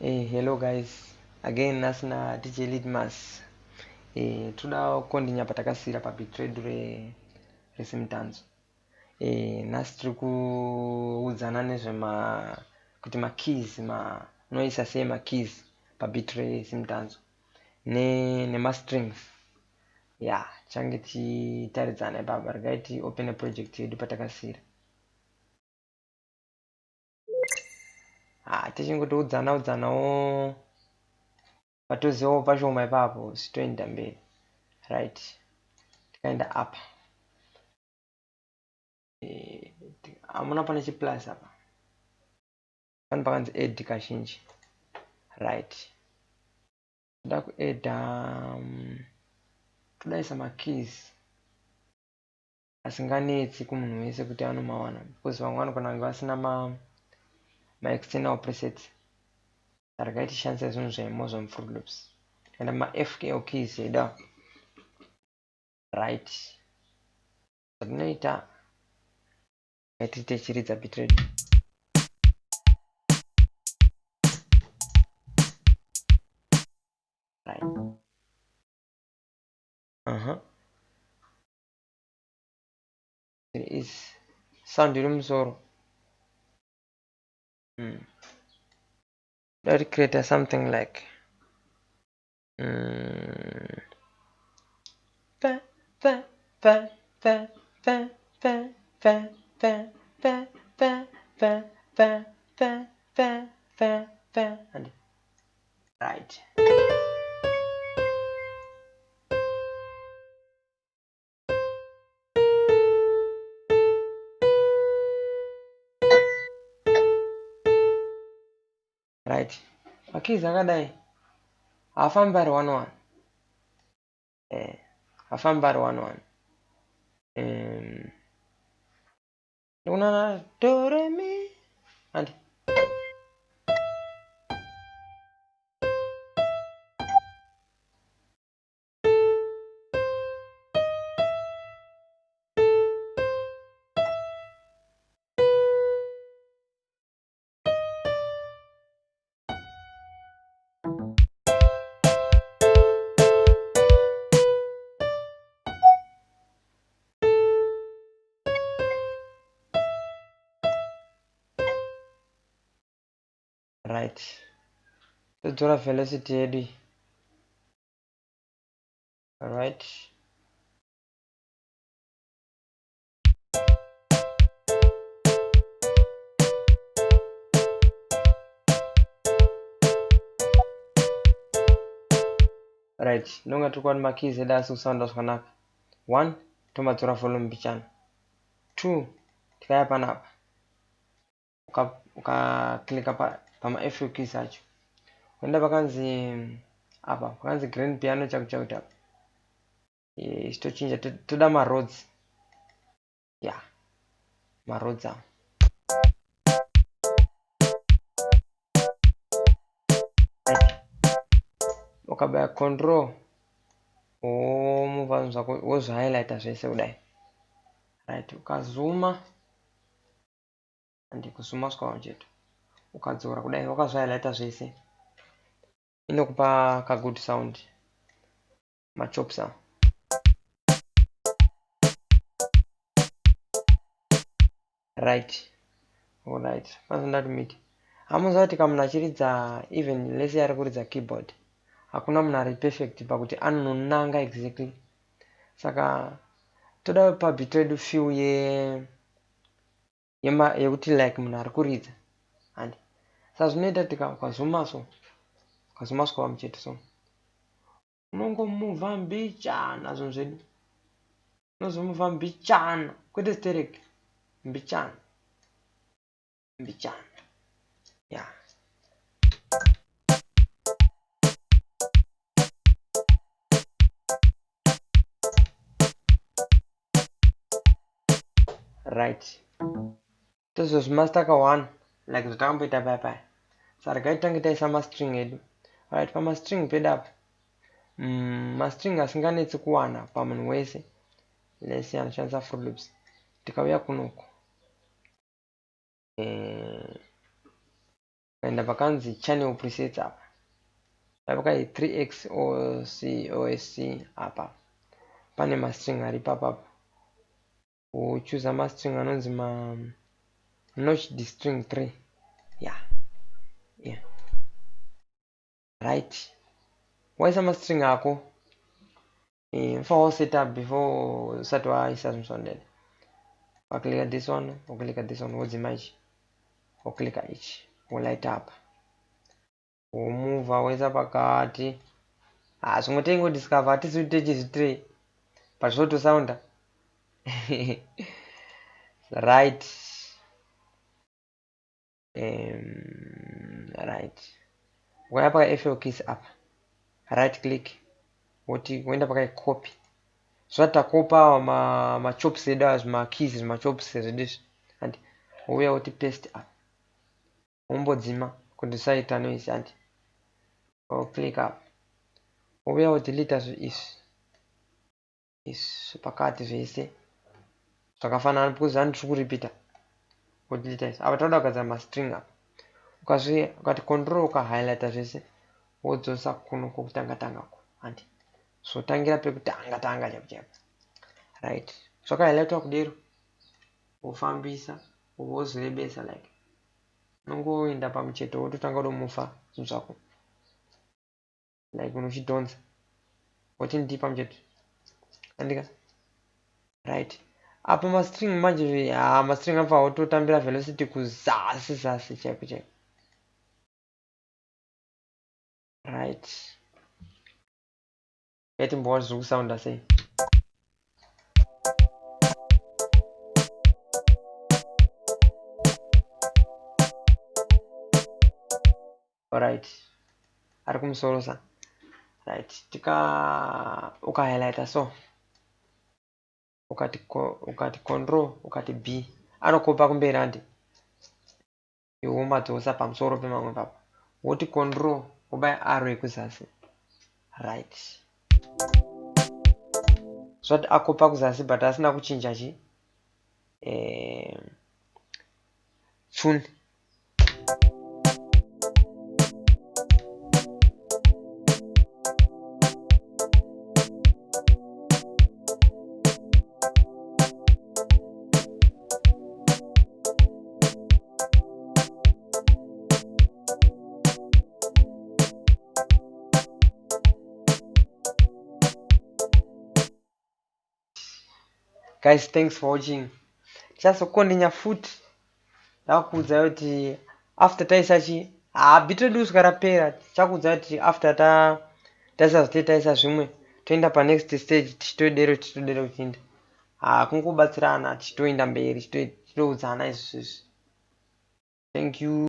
Hey, hello guys, again nhasi na DJ Lidmas. Toda kukondinya patakasiyira pabeat redu reSimutanzo. Nhasi tiri kuudzana nezvema kuti makeys unoisa sei makeys pabeat reSimutanzo nemastrings. Ya, tichange tichitaridzana ipapa. Regai tiopene project yedu patakasiyira. Ah, tichingotoudzana udzanawo patozivawo pashoma ipapo zvitoenda mberi. Right, tikaenda apa, hamuna pane chiplus apa, pane pakanzi add kazhinji. Right, toda kuadda, todaisa makeys asinganetsi kumunhu wese kuti anomawana, because vamwe vanogona kunge vasina maexternal presets. Regai tishandise zvinhu zvemo zvemuFruit Loops. Tikaenda maFKL keys edu. Right, zvatinoita, ngatite chiridza beat redu. Right, there is sound iri mumusoro. Let create something like fa fa fa fa fa fa fa fa fa fa fa fa fa fa fa fa and right. Right, makeys akadai haafambi ari one one, haafambi ari one one. Ndikuona do re mi and right, todzora velocity yedu. Right, right, ndonga tiri kuwana makeys edu asi kusounda zvakanaka. One, tomadzora volume mbichana. Two, tikaya panapa, ukaklika pama-FU keys acho, unoenda pakanzi apa, pakanzi grand piano chakuchakuti apa, tochinja, toda maRhodes ya, maRhodes awa. Ukabaya Control, womuvha zvinhu zvako, wozvihighlighta zvese kudai. Right, ukazuma, handi kuzuma svika chete, ukadzora kudai wakazvihighlighta zvese, inokupa kagood sound machops awa. Right, alright, panozoda kuti hamuziva kuti kamunhu achiridza, even lese ari kuridza keyboard, hakuna munhu ari perfect pakuti anonanga exactly. Saka toda pabeat redu feel yekuti like munhu ari kuridza, handi? Saka zvinoita, tika ukazuma so, ukazuma svika pamucheto so, unongomuvha mbichana zvinhu zvedu, unozomuvha mbichana, kwete stereki, mbichana mbichana, ya, yeah. Right, tozozvimaster ka one like zvatakamboita paya paya. Saka regai titange taisa mastring edu. Right, pamastring pedu apa, mastring asinganetsi kuwana pamunhu wese lese anoshandisa Fruit Loops. Tikauya kunoku, Ukaenda pakanzi channel presets apa, pakai 3x OC OSC apa pane mastring ari papapa, wochuza mastring anonzi ma notched string 3. Yeah, yeah, right. Waisa mastring ako, unofanira set up before usati waisa zvinhu zvandene. Waklika this one, woklika this one, wodzima ichi, woklika ichi, wolight apa, womuvha, woisa pakati. Ah, zvimwe teingodiscover, hatisi kuti techizvitirei, but zvotosounda right. Right, waya paka FL Keys apa, right click, woti woenda pakai copy. Zvati takopa machops edu aya, zvimakeys, zvimachops zvedu izvi, and wouya woti paste apa, wombodzima kuti zvisaita noise, and woclick apa, wouya wodeleta izvi izvi pakati zvese zvakafanana, because hani tiri kuripita. Wodeleta izvi. Apa tauda kugadzira mastring apa. Ukazvi ukati control, ukahighlighta zvese, wodzosa kuno kwokutanga tanga ko, handi zvotangira pekutanga tanga chaipo chaipo. Right, zvakahighlightwa kudero, wofambisa, wozorebesa, like unongoenda pamucheto, wototanga kutomufa zvinhu zvako, like unochidhonza, woti ndi pamucheto, andika. Right, apa mastring manje, ha, mastring anofanira kutotambira velocity kuzasi zasi chaipo chaipo. Right, yatimboona zviri kusounda sei. Alright, ari kumusoro sa. Right, tika ukahighlighta so, ukati control, ukati B, anokopa kumberi, handi iwe womadzosa pamusoro pemamwe papa, woti control, wobaya arrow yekuzasi. Right, zvati akopa kuzasi, but asina kuchinja chi tune. Guys, thanks for watching. Tichazokondinya futi. Ndakuudzai kuti after taisa chi, ha, beat redu kusvika rapera, tichakuudzai kuti after ta taisa zvite, taisa zvimwe, toenda panext stage, tichitodero, tichitodero, kuchiinda. Ha, kungobatsirana, tichitoenda mberi, tichitoudzana izvi izvi. Thank you.